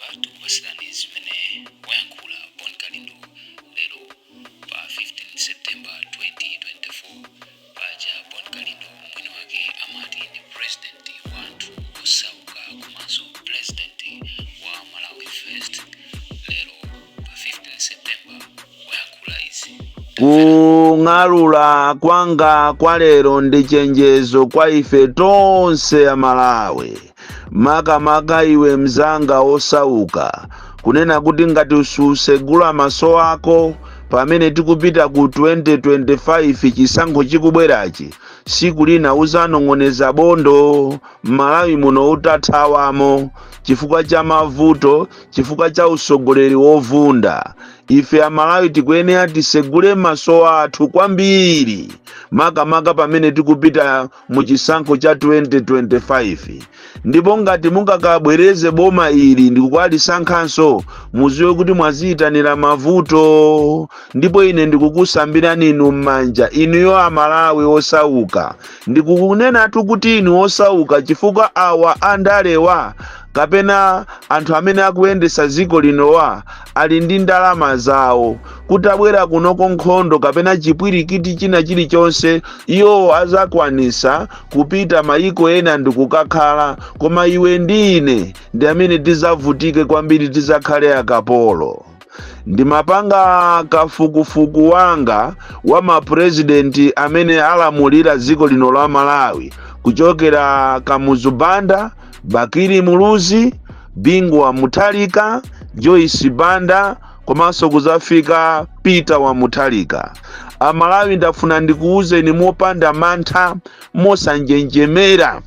Pakali apa tikupasirani zimene wayankhula Bon Kalindo lero pa 15 September 2024. Paja Bon Kalindo mwini wake amati ndi president wa anthu osauka komanso president wa Malawi First. Lero pa 15 September wayankhula izi. Kung'alula kwanga kwa lero ndi chenjezo kwa ife tonse Amalawi, makamaka iwe mzanga osauka, kunena kuti ngati susegula maso ako pamene tikupita ku 2025, chisankho chikubwerachi, siku lina uzanong'oneza bondo m'Malawi muno utathawamo chifukwa cha mavuto, chifukwa cha usogoleri wovunda. Ife Amalawi tikuyenera tisegule maso athu kwambiri, makamaka pamene tikupita mu chisankho cha 2025. Ndipo ngati mungakabwereze boma ili ndikukalisankhanso, muziwe kuti mwaziyitanira mavuto. Ndipo ine ndikukusambirani inu m'manja, inuyo Amalawi osauka. Ndikukunenatu kuti inu osauka, chifukwa awa andalewa kapena anthu amene akuyendesa dziko linowa ali ndi ndalama zawo. Kutabwera kunoko nkhondo kapena chipwirikiti china chilichonse, iwo azakwanisa kupita mayiko ena ndikukakhala, koma iwe ndi ine ndi amene tizavutike kwambiri, tizakhale akapolo. Ndimapanga kafukufuku wanga wa mapurezidenti amene alamulira dziko lino la Malawi, kuchokera Kamuzu Banda, Bakili Muluzi, Bingu wa Mutharika, Joyce Banda, komanso kuzafika Peter wa Mutharika. Amalawi, ndafuna ndikuwuzeni mopanda mantha, mosanjenjemera.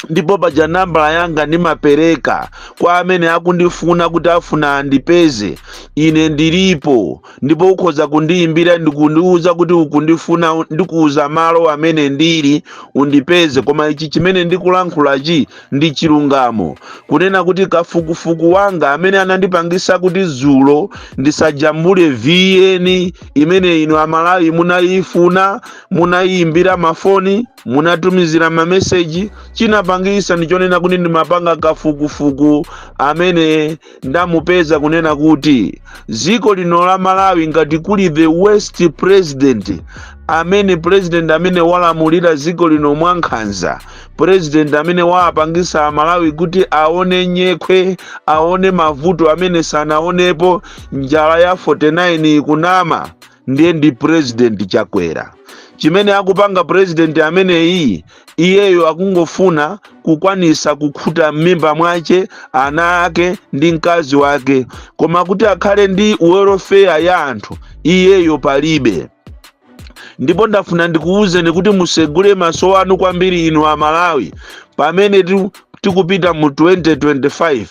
Ndipo paja nambala yanga ndimapereka kwa amene akundifuna kuti afuna andipeze. Ine ndilipo, ndipo ukhoza kundiyimbira ndikundiwuza kuti ukundifuna, ndikuwuza malo amene ndili undipeze. Koma ichi chimene ndikulankhulachi ndi chilungamo, kunena kuti kafukufuku wanga amene anandipangisa kuti dzulo ndisajambule VN imene inu Amalawi munayifuna, munayimbira mafoni, munatumizira mameseji, chinapangisa ndichonena kuti ndimapanga kafukufuku amene ndamupeza kunena kuti dziko lino la Malawi, ngati kuli the worst president, amene president amene walamulira dziko lino mwankhanza, president amene wapangisa Amalawi kuti aone nyekhwe, aone mavuto amene sanaonepo, njala ya 49 ikunama, ndiye ndi President Chakwera. Chimene akupanga president ameneyi, iyeyo akungofuna kukwanisa kukhuta m'mimba mwace, ana ake ndi mkazi wake, koma kuti akhale ndi welfare ya anthu iyeyo palibe. Ndipo ndafuna ndikuwuzeni kuti musegule maso anu kwambiri inu Amalawi pamene tikupita mu 2025,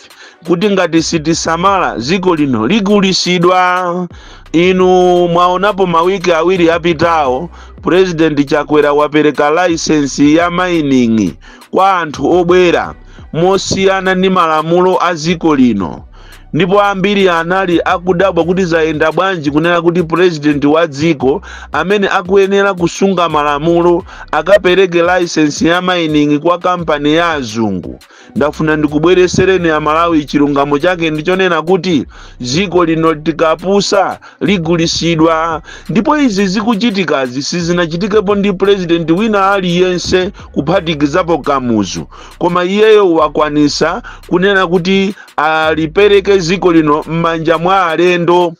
kuti ngati sitisamala dziko lino ligulisidwa. Inu mwaonapo mawiki 2 apitawo, President Chakwera wapereka license ya mining kwa anthu obwera mosiyana ndi malamulo a dziko lino. Ndipo ambiri anali akudabwa kuti zayenda bwanji kunena kuti president wa dziko amene akuyenera kusunga malamulo akapereke license ya mining kwa kampani ya azungu. Ndafuna ndikubweresereni Amalawi chilungamo chake, ndichonena kuti dziko lino tikapusa ligulisidwa. Ndipo izi zikuchitikazi sizinachitikepo ndi president wina aliyense kuphatikizapo Kamuzu, koma iyeyo wakwanisa kunena kuti alipereke dziko lino m'manja mwa alendo.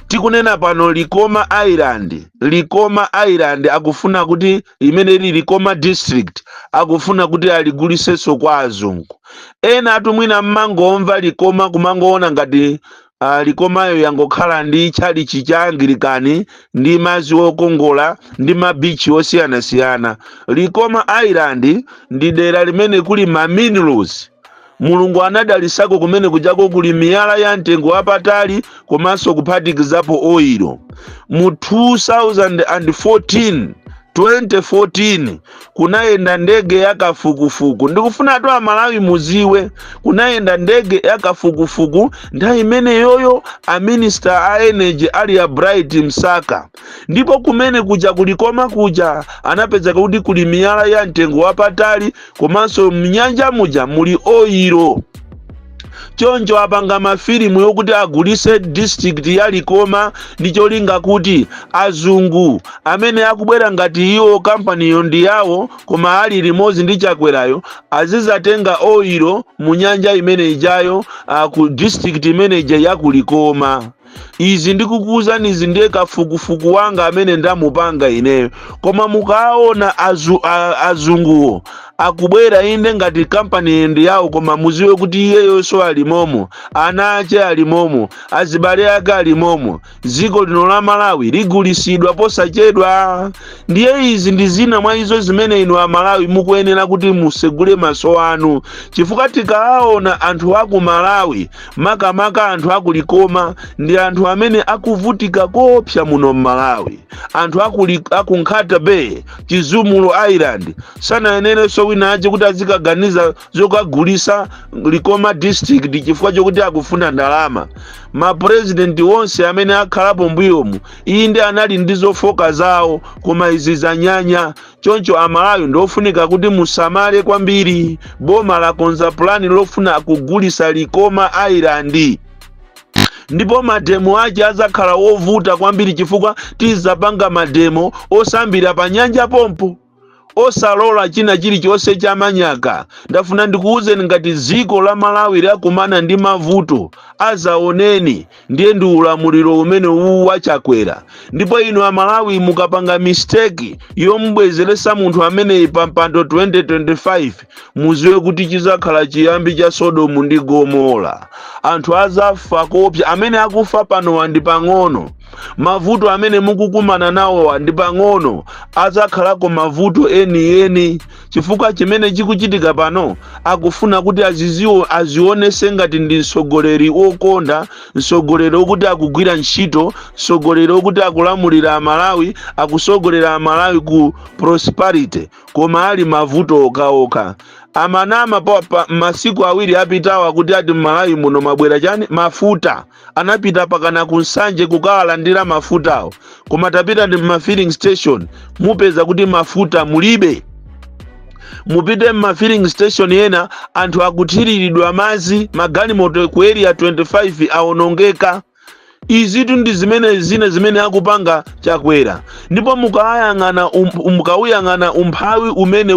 Tikunena pano, Likoma Island, Likoma Island akufuna kuti, imene ili Likoma District, akufuna kuti aligulisenso kwa azungu ena. Atumwina mmangomva Likoma, kumangoona ngati Likomayo yangokhala ndi tchalichi cha Angilikani ndi madzi okongola ndi mabichi osiyanasiyana. Likoma Island ndi dera limene kuli ma minerals. Mulungu anadalisako kumene kujako, kuli miyala ya mtengo wapatali komanso kuphatikizapo oil. Mu 2014, 2014 kunayenda ndege yakafukufuku. Ndikufuna tu Amalawi muziwe, kunayenda ndege yakafukufuku nthawi imeneyoyo a minister a energy ali a Bright Msaka. Ndipo kumene kuja kulikoma kuja anapeza kuti kuli miyala ya mtengo wapatali komanso mnyanja muja muli oil. Choncho apanga mafilimu yokuti agulise district ya Likoma ndi cholinga kuti azungu amene akubwera ngati iwo kampaniyo ndi yawo, koma ali limodzi ndi Chakwerayo, azizatenga oil mu nyanja imene ijayo, ku district imene ija ya ku Likoma. Izi ndikukuwuzani, izi ndiye kafukufuku wanga amene ndamupanga ineyo. Koma mukaona azunguwo akubwera, inde, ngati kampani ndi yawo, koma muziwe kuti iyeyonso alimomo, ana ache alimomo, azibale ake alimomo. Dziko lino la Malawi ligulisidwa posachedwa. Ndiye izi ndi zina mwa izo zimene inu Amalawi mukuyenera kuti musegule maso anu, chifukwa tikaona anthu aku Malawi, makamaka anthu aku Likoma, ndi anthu amene akuvutika kopsa muno mMalawi. Anthu aku Nkhata Bay, Chizumulu Island, sanayenerenso wina ache kuti azikaganiza zokagulisa Likoma District chifukwa chokuti akufuna ndalama. Mapurezidenti onse amene akhalapo mbuyomu, inde, anali ndi zofoka zawo, koma izi zanyanya. Choncho Amalawi ndofunika kuti musamale kwambiri. Boma lakonza pulani lofuna kugulisa Likoma Island, ndipo mademo ake azakhala wovuta kwambiri, chifukwa tizapanga mademo osambira pa nyanja pompo, osalola china chilichonse chamanyaka. Ndafuna ndikuwuzeni, ngati dziko la Malawi lakumana ndi mavuto azaoneni, ndiye ndi ulamuliro umene uwu waChakwera. Ndipo inu Amalawi mukapanga mistake yomubwezeresa munthu ameneyi pa mpando 2025, muziwe kuti chizakhala chiyambi cha Sodomu ndi Gomora. Anthu azafa kopsa. Amene akufa panowa ndi pang'ono, mavuto amene mukukumana nawowa ndi pang'ono, azakhalako mavuto enieni, chifukwa chimene chikuchitika pano, akufuna kuti aziziwo azionese ngati ndi mtsogoleri wokonda, mtsogoleri wokuti akugwira ntchito, mtsogoleri wokuti akulamulira Amalawi, akusogolera Amalawi ku prosperity, koma ali mavuto okhaokha. Amanama pa masiku 2 apitawa kuti ati mMalawi muno mabwera chani, mafuta. Anapita pakana ku Nsanje kukawalandira mafutawo, koma tapita ndi ma filling station, mupeza kuti mafuta mulibe. Mupite mma filling station ena, anthu akuthiriridwa madzi, magalimoto ku Area 25 awonongeka. Izitu ndi zimene zina zimene akupanga Chakwera. Ndipo mukawuyang'ana umphawi umene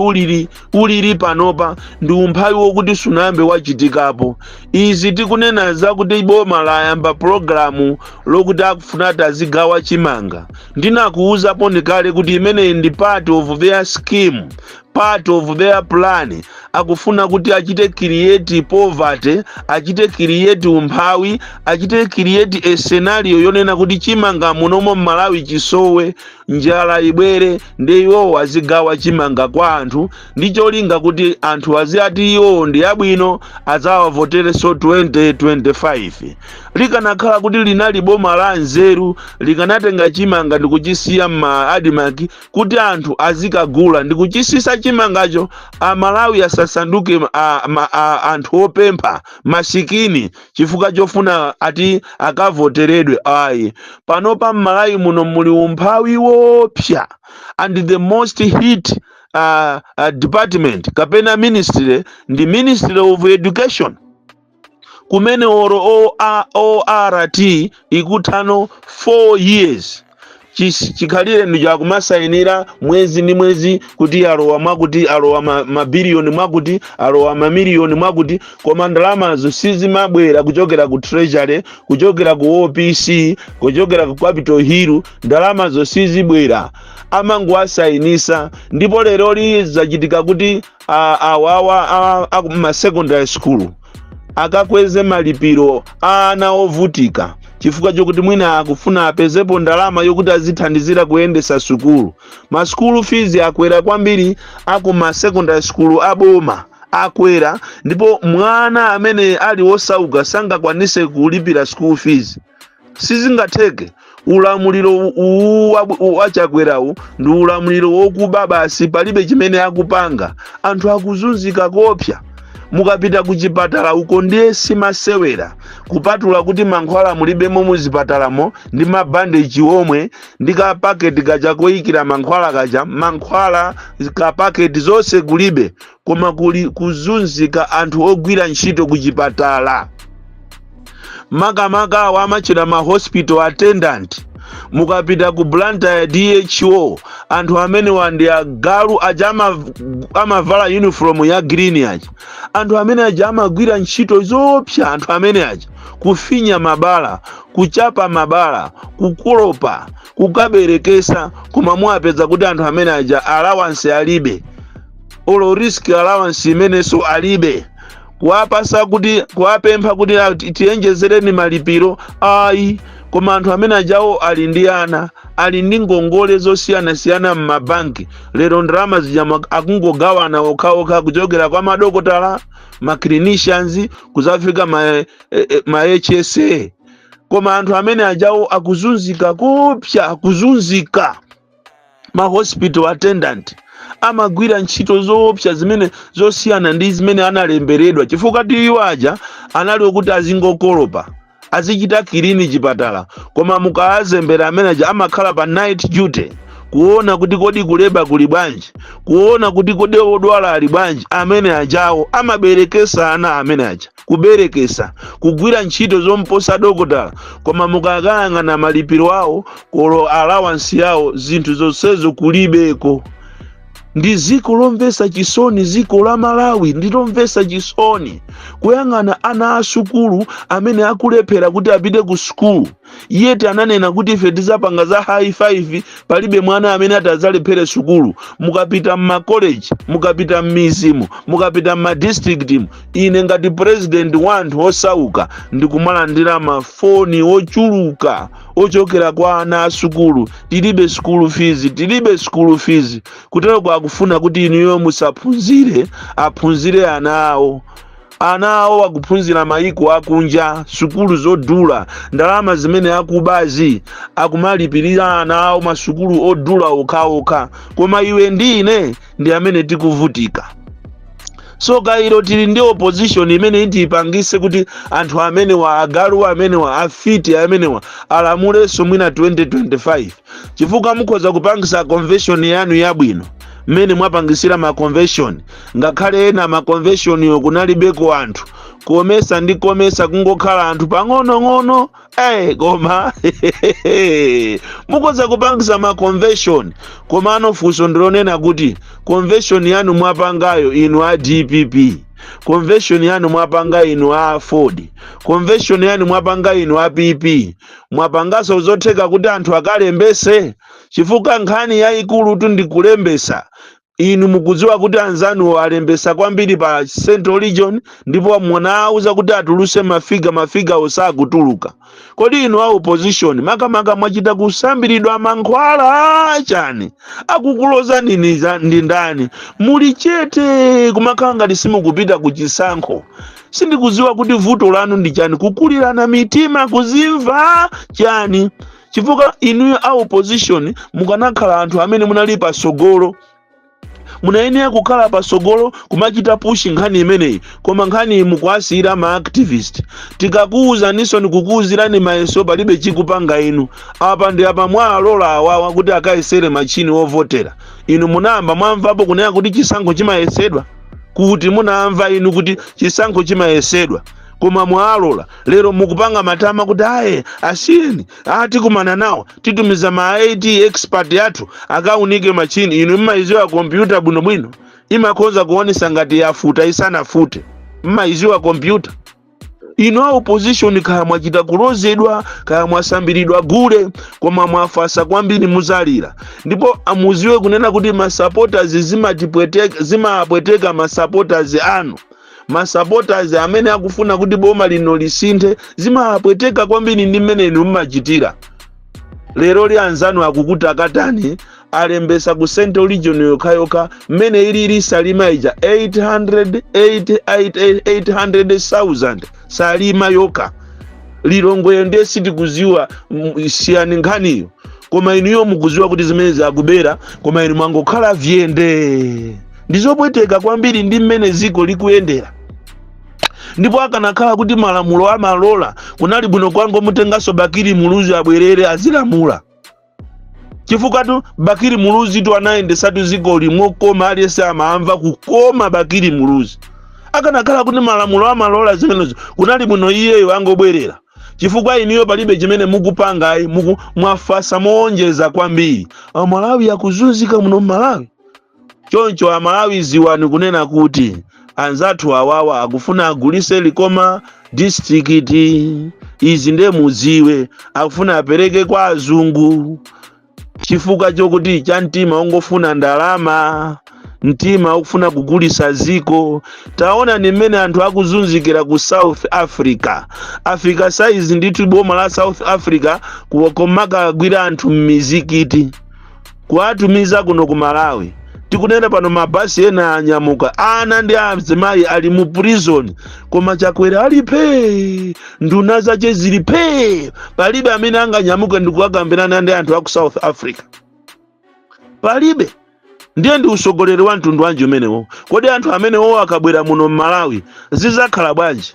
ulili panopa, ndi umphawi wokuti sunayambe wachitikapo. Izi tikunena zakuti boma layamba pulogalamu lokuti akufuna ati azigawa chimanga, ndinakuwuzapo kale kuti imeneyi ndi part of their scheme, part of their plan. Akufuna kuti achite create poverty, achite create umphawi, achite create a scenario yonena kuti chimanga munomo mMalawi chisowe, njala ibwere, ndi iwowo azigawa chimanga kwa anthu, ndi cholinga kuti anthu aziati iwowo ndi abwino, adzawavoterenso 2025. Likanakhala kuti linali boma la nzeru, likanatenga chimanga ndikuchisiya mma ADMARC kuti anthu azikagula ndikuchisisa chimangacho, Amalawi asasanduke anthu opempha, masikini, chifukwa chofuna ati akavoteredwe. Ayi, panopa mMalawi muno muli umphawi wopsa, and the most hit department kapena ministry ndi Ministry of Education, kumene oro ORT ikuthano 4 years chikhalire ndi chakumasayinira mwezi ndi mwezi kuti alowa mwakuti, alowa mabiliyoni mwakuti, alowa mamiliyoni mwakuti, koma ndalamazo sizimabwera kuchokera ku Treasury, kuchokera ku OPC, kuchokera ku Capitol Hill. Ndalamazo sizibwera, amangowasayinisa. Ndipo lero zachitika kuti awawa ma secondary school akakweze malipiro a ana ovutika, chifukwa chokuti mwina akufuna apezepo ndalama yokuti azithandizira kuyendesa sukulu. Ma school fees akwera kwambiri, aku ma secondary school aboma akwera, ndipo mwana amene ali wosauka sangakwanise kulipira school fees, sizingatheke. Ulamuliro uwu waChakwerawu ndi ulamuliro wokuba basi, palibe chimene akupanga. Anthu akuzunzika kopsa. Mukapita ku chipatala uko ndiye simasewera, kupatula kuti mankhwala mulibemo muzipatalamo, ndi mabandeji omwe, ndi kapaketi kaja koyikira mankhwala kaja, mankhwala kapaketi zonse kulibe, koma kuli kuzunzika anthu ogwira ntchito ku chipatala. Makamaka awo amatchedwa ma hospital attendant. Mukapita ku Blantyre DHO, anthu amenewa ndi agalu aja amavala uniform ya green aja. Anthu amene aja amagwira ntchito zoopsa. Anthu amene aja kufinya mabala, kuchapa mabala, kukolopa, kukaberekesa, koma muwapeza kuti anthu amene aja allowance alibe, olo risk allowance imenenso alibe. Kuwapasa kuti, kuwapempha kuti, "Ah, tiyenjezereni malipiro," ayi. Koma anthu amene ajawo ali ndi ana, ali ndi ngongole zosiyanasiyana m'mabanki. Lero ndalama zija akungogawana okhaokha, kuchokera kwa madokotala, ma clinicians, kuzafika ma HSA. Koma anthu amene ajawo akuzunzika kopsa, akuzunzika. Ma hospital attendant amagwira ntchito zoopsa zimene zosiyana ndi zimene analemberedwa, chifukwa ti iwo aja anali okuti azingokolopa, azichita clean chipatala. Koma mukawazembera, amene aja amakhala pa night duty kuona kuti kodi ku labour kuli bwanji, kuona kuti kodi odwala ali bwanji. Amene ajawo amaberekesa ana, amene aja kuberekesa, kugwira ntchito zomposa dokotala. Koma mukakayang'ana malipiro awo, kolo allowance yawo, zinthu zonsezo kulibeko. Ndi ziko lomvetsa chisoni, ziko la Malawi ndi lomvetsa chisoni. Kuyang'ana ana a sukulu amene akulephera kuti apite ku sukulu, yeti ananena kuti ife tizapanga za high five, palibe mwana amene atadzalephere sukulu. Mukapita mmakoleji, mukapita m'mizimu, mukapita mmadistrictimu, ine ngati president wa anthu osauka ndikumalandira mafoni ochuluka ochokera kwa ana a sukulu: "Tilibe school fees, tilibe school fees." Kutereko akufuna kuti inuyo musaphunzire, aphunzire ana awo. Ana awo akuphunzira mayiko akunja, sukulu zodula. Ndalama zimene akubazi akumalipirira ana awo masukulu odula okhaokha, koma iwe ndi ine ndi amene tikuvutika. So kairo tili ndi opposition imene itipangise kuti anthu amenewa, agalu amenewa, afiti amenewa alamulenso mwina 2025, chifukwa mukhoza kupangisa convention yanu yabwino mmene mwapangisira ma convention, ngakhale ena ma convention yo kunalibeko anthu, komesa ndi komesa kungokhala anthu pang'onong'ono. Koma mukhoza kupangisa ma convention, komano funso ndilonena kuti convention yanu mwapangayo inu a DPP, convention yanu mwapanga inu a AFORD, convention yanu mwapanga inu a PP, mwapangaso zotheka kuti anthu akalembese? Chifukwa nkhani yayikulu tu ndi kulembesa. Inu mukudziwa kuti anzanu alembesa kwambiri pa Central Region, ndipo munawuza kuti atuluse ma figure, ma figure osakutuluka. Kodi inu a opposition, makamaka mwachita kusambiridwa mankhwala chani? Akukulozani ndi ndani? Muli chete, kumakhala ngati simukupita ku chisankho. Sindikudziwa kuti vuto lanu ndi chani, kukulirana mitima, kuzimva chani? Chifukwa inuyo a opposition mukanakhala anthu amene munali pasogolo, munayenera kukhala pasogolo kumachita push nkhani imeneyi. Koma nkhani iyi mukuasiyira ma activist. Tikakuwuzaninso ndikukuwuzirani mayeso, palibe chikupanga inu. Apa ndi apa mwalola awawa kuti akayesere machini ovotera. Inu munayamba mwamvapo kunena kuti chisankho chimayesedwa? Kuti munamva inu kuti chisankho chimayesedwa? Koma mwalola. Lero mukupanga matama kuti aye, asiyeni, atikumana nawo, titumiza ma IT expert athu akaunike machini. Inu mmayiziwa kompyuta bwinobwino? Imakhoza kuonesa ngati yafuta isanafute. Mmayiziwa kompyuta inu a opposition? Kaya mwachita kulozedwa, kaya mwasambiridwa gule, koma mwafasa kwambiri, muzalira. Ndipo amuziwe kunena kuti ma supporters zimatipweteka, zimapweteka ma supporters anu, ma supporters amene akufuna kuti boma lino lisinthe, zimapweteka kwambiri ndi mmene inu mmachitira. Lero li anzanu akukutakatani, alembesa ku Central Region yokhayokha mmene ilili Salima ija 800 800,000, Salima yokha. Lilongweyo ndiye sitikuziwa, siyani nkhaniyo. Koma inuyo mukuziwa kuti zimene zakubera, koma inu mwangokhala vyende. Ndizopweteka kwambiri ndi mmene ziko likuyendera. Ndipo akanakhala kuti malamulo amalola, kunali bwino kwangomutenganso Bakili Muluzi abwerere azilamula, chifukwa tu Bakili Muluzi tu anayendesatu ziko limokoma, aliyense amamva kukoma Bakili Muluzi. Akanakhala kuti malamulo amalola zimenezo, kunali bwino iyeyo angobwerera. Chifukwa iniyo palibe chimene mukupangayi, mwafasa moonjeza kwambiri. Amalawi akuzunzika muno mMalawi. Choncho Amalawi, ziwani kunena kuti anzathu awawa akufuna agulise Likoma District. Izi ndiye muziwe, akufuna apereke kwa azungu chifukwa chokuti cha mtima ungofuna ndalama, mtima ukufuna kugulisa ziko. Taona ni mmene anthu akuzunzikira ku South Africa. Africa size ndithu, boma la South Africa komakagwira anthu m'mizikiti, kuwatumiza kuno ku Malawi. Tikunena pano, mabasi ena anyamuka, ana ndi azimayi ali mu prison, koma Chakwera alipe, nduna zace zilipe, palibe amene anganyamuke ndikukakambirana ndi anthu aku South Africa, palibe. Ndiye ndi usogoleri wa mtundu wanji umenewo? Kodi anthu amenewo akabwera muno mMalawi zizakhala bwanji?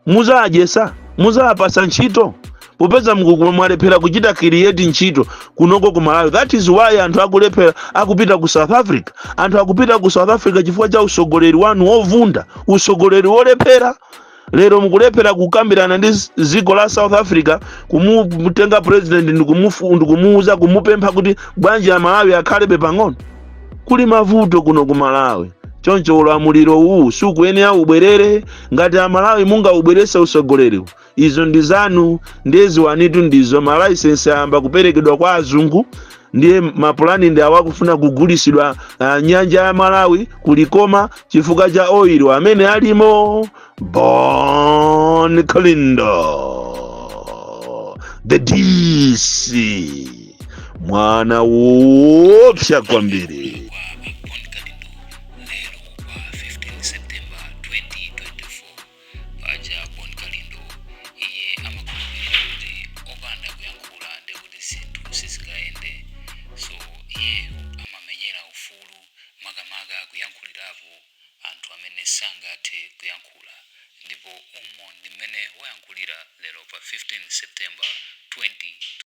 Muzadyesa? Muzapasa ntchito? Popeza mwalephera kuchita create ntchito kunoko ku Malawi. That is why anthu akulephera, akupita ku South Africa. Anthu akupita ku South Africa chifukwa cha usogoleri wanu wovunda, usogoleri wolephera. Lero mukulephera kukambirana ndi dziko la South Africa, kumutenga president ndikumuuza, kumupempha kuti bwanji Amalawi akhalebe pang'ono. Kuli mavuto kuno ku Malawi. Choncho ulamuliro uwu sukuyenera ubwerere. Ngati Amalawi mungaubwerese usogoleriwu, izo ndi zanu. Ndiye ziwanitu, ndizo ma licence ayamba kuperekedwa kwa azungu. Ndiye mapulani ndi awakufuna kugulisidwa nyanja ya Malawi kulikoma chifukwa cha oil amene alimo. Bon Kalindo, the DC, mwana wopsa kwambiri. Kwa Bon Kalindo lero pa 15 September 2024. Paja Bon Kalindo iye amakhulupirira kuti opanda kuyankhula ndikuti zinthu sizingayende, so iyeyo amamenyera ufulu, makamaka kuyankhulirapo anthu amene sangathe kuyankhula, ndipo umo ndi mmene wayankhulira lero pa 15 September 20.